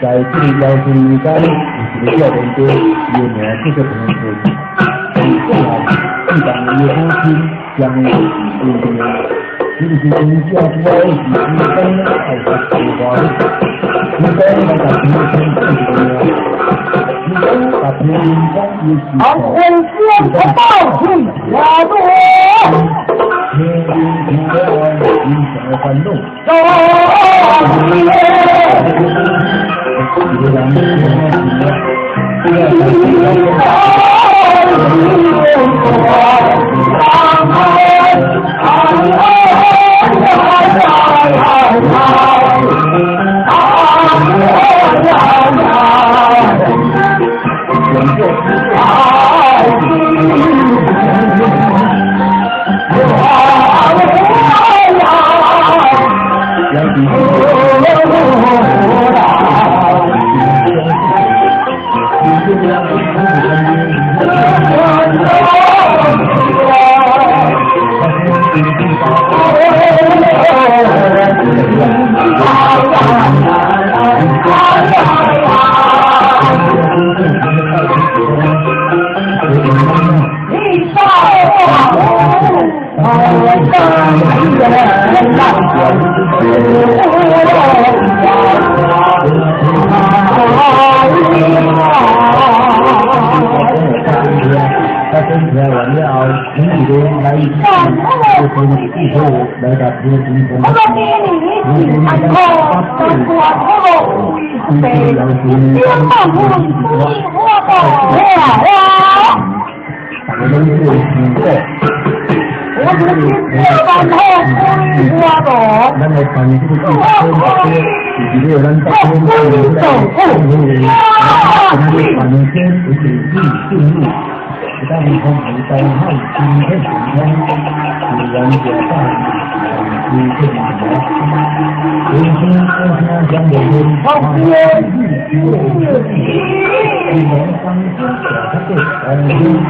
在這個妖村民間，有一個少年家，伊的名叫做彭春。伊細漢，自從伊的母親將伊遺掉，伊就是真正不愛是時間愛食花花的，時間來共彭春做一個命，時間共彭春講伊是。天天聽了人生的煩惱。一個人聽他生出来完了后，每一个来一个一个来到这个地方。我今年是安康，当官好为父，两万分归我到了。大家拢做辛苦。我是两万好归我到。咱来办这个记者会，是为了咱大家来今日办的天是日进入，当空大海身体健康，自然健康，身体健康。人生我听讲的人，一龙当中大个，当中大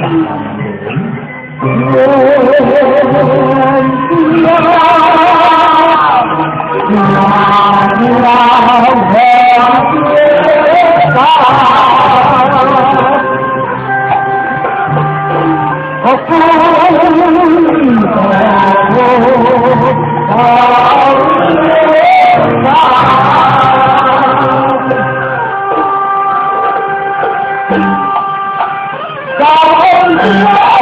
人。